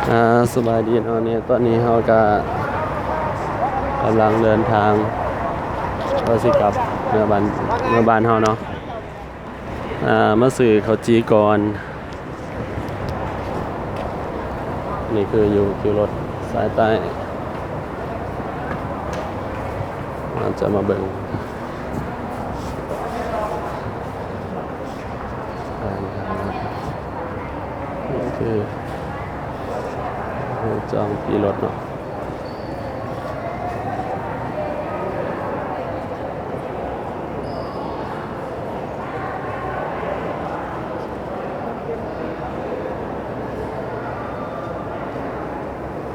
ອ່າ ສະບາຍດີເນາະ ນີ້ ຕອນນີ້ເຮົາກະກຳລັງເດີນທາງ ວ່າຊິກັບເມືອບ້ານ ເມືອບ້ານເຮົາເນາະ. ອ່າ ມາຊື້ເຂົ້າຈີ່ກ່ອນ. ນີ້ຄືຢູ່ຄິວລົດສາຍໃຕ້ ເຮົາຈະມາເບິ່ງ ນີ້ຄືຫ້ອງຈອງປີ້ລົດເນາະ.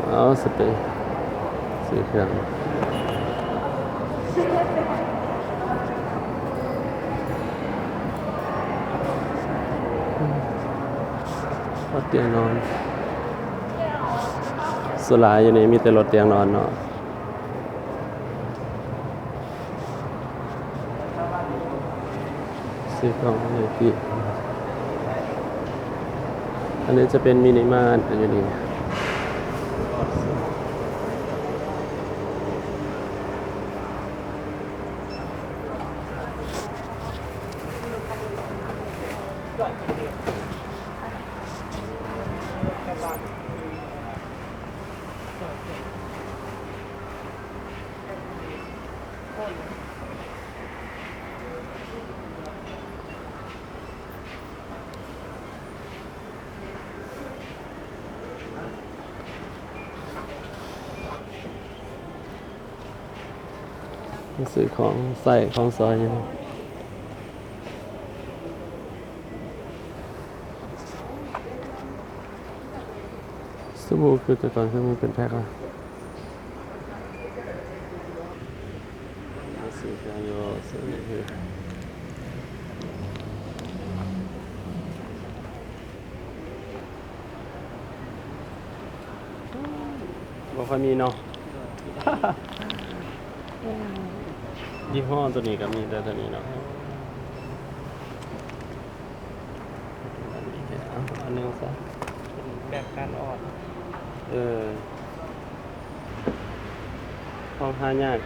ເອົາ ສະເປ ຊື້ເຄື່ອງ ເອົາຕຽງນອນ. ສ່ວນຫຼາຍຢູ່ນີ້ມີແຕ່ລົດຕຽງນອນເນາະ. ຊື້ຂອງໃຫ້ພີ່ ອັນນີ້ຈະເປັນມິນິມາດຢູ່ນີ້. ມາຊື້ຂອງໃຊ້ຂອງສອຍຢູ່ນີ້. ສະບູຄືແຕ່ກ່ອນຄືມີເປັນແພັກອະ. ມາຊື້ເຄື່ອງຢູ່ ຊື້ນີ້ຄື ບໍ່ຄ່ອຍມີເນາະ. ຍີ່ຫໍ້ໂຕນີ້ກໍມີແຕ່ໂຕນີ້ເນາະ. ອັນນີ້ແກເອົາອັນໜຶ່ງຊະ ເປັນແບບການອອດ ເອີ ຂອງຫາຍາກ.